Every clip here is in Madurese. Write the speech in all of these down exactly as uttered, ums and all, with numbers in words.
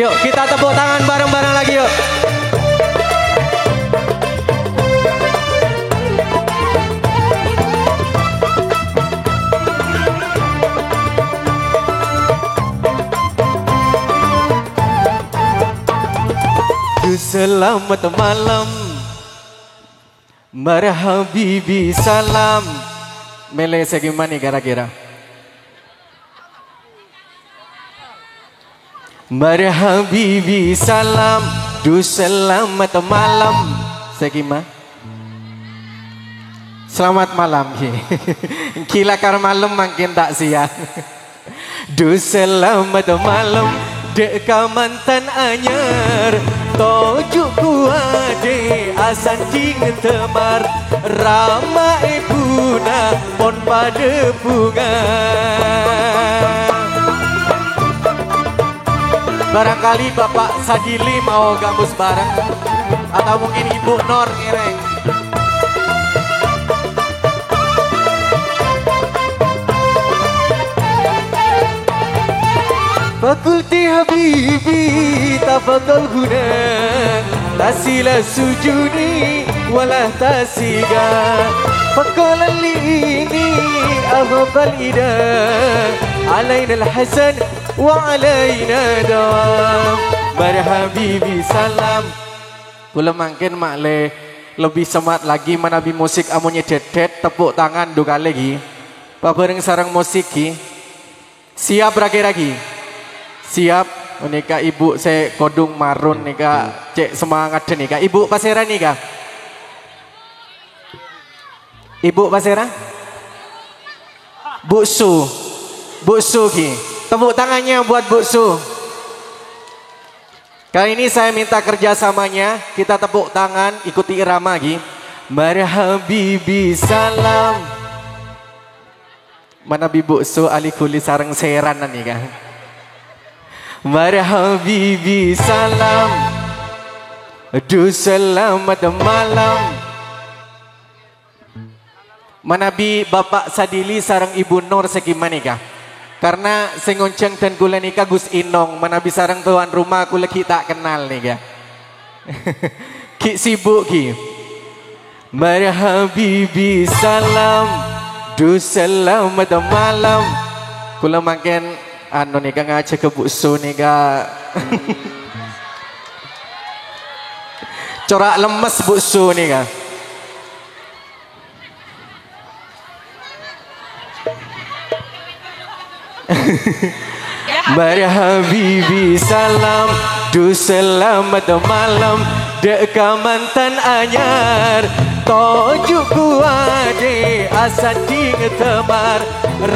Yuk, kita tepuk tangan bareng-bareng lagi, yuk. Duh, selamat malam. Marhabibi salam. Mele sè gimana kira-kira? Marhabibi salam. Duh, selamat malam. Sè gimana? Selamat malam, ghi. Gila kar malem mangkèn ta' siang. Duh, selamat malam, dâ' ka mantan anyar. Toju' kowadhâ asandhing tèmar. Rama èbhuna pon padâ bhunga. Barangkali Bapak Sadili mau gabus bareng. Atau mungkin Ibu Nur ngèrèng. Fa qulti habibi, tafadhal huna, la sila sujuni wa la tasiga. Fa qala li inni akhafal ida, alainal hasan wa alaina dawam. Marhabibi salam. Kaulâ mangkèn ma'lè lebbi semangat lagi manabi musik amonye dhedhet, tepuk tangan du kalè, ghi. Pabhâreng sareng musik, ghi. Siap ra-kèra, ghi? Siap. Nèka ibu sè kodhung marun nèka cè' semangat nèka. Ibu pasèra nèka? Ibu pasèra? Bu Su. Bu Su, ghi. Tepuk tangannya buat Bu Su. Kali ini saya minta kerjasamanya, kita tepuk tangan, ikuti irama, ghi. Marhabibi salam. Manabi Bu Su ali ghuli sareng sèran nèka. Marhabibi salam. Duh, selamat malam. Manabi Bapak Sadili sareng Ibu Nur sè gimana, nèka? Karena sè ngonjhâng dân kaulâ nèka Gus Inong, manabi sareng tuan rumah kaulâ ghi' ta' kennal, nèka. Ghi' sibuk, ghi. Marhabibi salam, duh, selamat malam. Kaulâ mangkèn, anu, nèka ngajhâghâ Bu Su nèka. Cora' lemmes Bu Su nèka. Marhabibi salam, duh, selamat malam, dâ' ka mantan anyar. Toju' kowadhâ asandhing tèmar,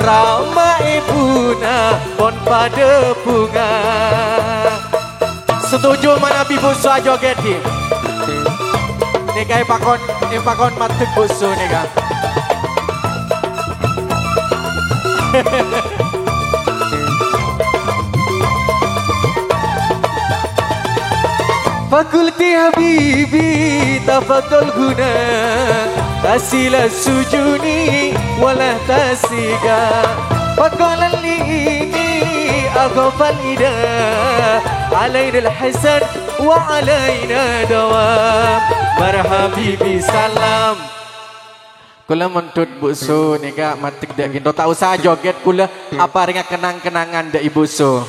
rama èbhuna pon padâ bhunga. Setuju manabi Bu Su ajogèt, ghi? Nèka èpakon, èpakon maddhek Bu Su nèka. Fa qulti habibi, tafadhal huna, la sila sujuni wa la tasiga. Fa qala li inni akhafal ida, alainal hasan wa alaina dawam. Marhabibi salam. Kaulâ mondhut Bu Su nèka maddhek dâ' ghânto, ta' osa jogèt, kaulâ aparènga kenang-kenangan dâ' Ibu Su.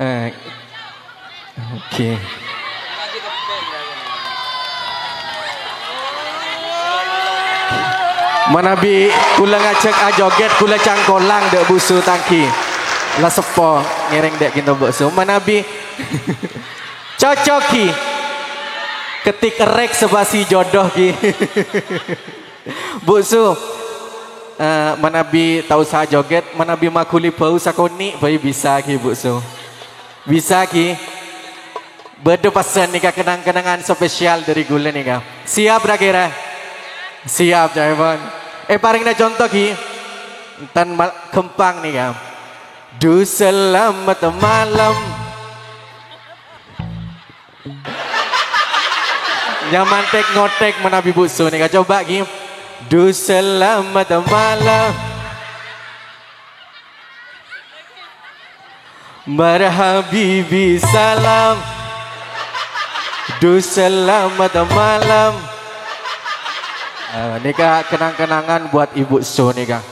Eh, oke. Manabi kaulâ ngajhâk ajogèt, kaulâ cangkolang dâ' Bu Su tanggi. La seppo ngèrèng dâ' ghânto Bu Su. Manabi cocok, ghi. Ketik rek spasi jodoh, ghi. Bu Su, eh, manabi ta' osa jogèt, manabi maghuli bâu sakonè' bhâi bisa, ghi, Bu Su. Bisa, ghi. Bâdâ pèssèn nèka kenang-kenangan spesial dâri kaulâ nèka. Siap ra-kèra? Siap, ca'èpon. Eh, parèngana conto, ghi. Enten mal-, ghâmpang nèka. Duh, selamat malam. Nyaman tek-ngotek manabi Bu Su nèka. Coba, ghi. Duh, selamat malam. Marhabibi salam. Du selamat malam. Eh, nèka kenang-kenangan buat Ibu Su nèka.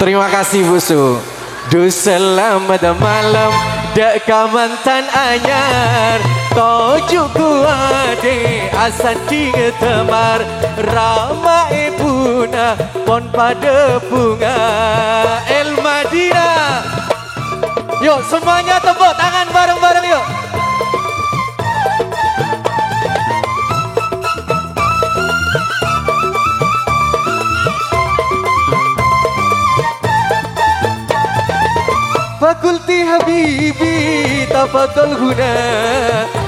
Terima kasih, Bu Su. Du selamat malam, dâ' kamantan anyar. Toju' kuwâdhi asandhing damar. Rama ebuna pon padâ bhunga. El Madinah. Yuk, semuanya tepuk tangan bareng-bareng, yuk. Fakulti habibi, tafaddal huna.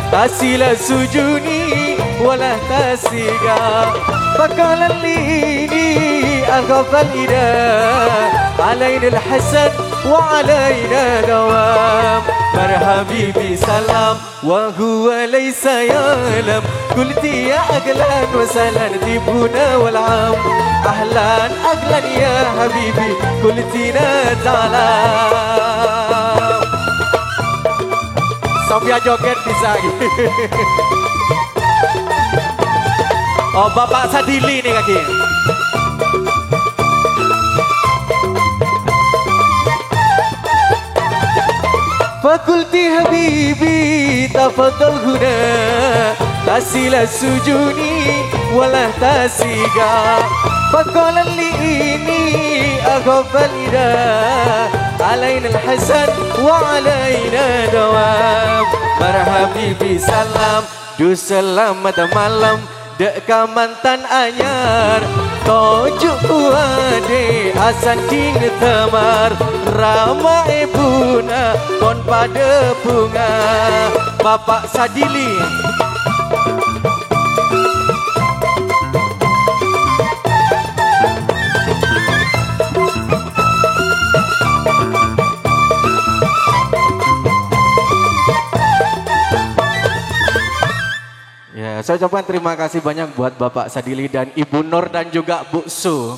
Tasila sujuni, wala tasiga. Faqala lini, akhafal ida. Alainal hasan, wa alaina dawam. Marhabibi salam. Wa huwa laisa ya'lam. Qulti ya ahlan wa sahlan tibuna wal am. Ahlan, ahlan ya habibi. Qulti na ta'ala. Sofia joget bisa. Oh, Bapak Sadili nih kaki. Fakulti habibi, tafaddal huna. Tasila sujuni, wala tasiga. Faqala lini, akhafal ida. Alainal hasan, wa alaina dawam. Marhabibi salam. Du selamat malam, dâ' kamantan anyar. Toju' kuwâdhi asandhing damar. Rama ebuna pon padâ bhunga. Bapak Sadili. Ya, saya ucapkan terima kasih banyak buat Bapak Sadili dan Ibu Nur dan juga Bu Su.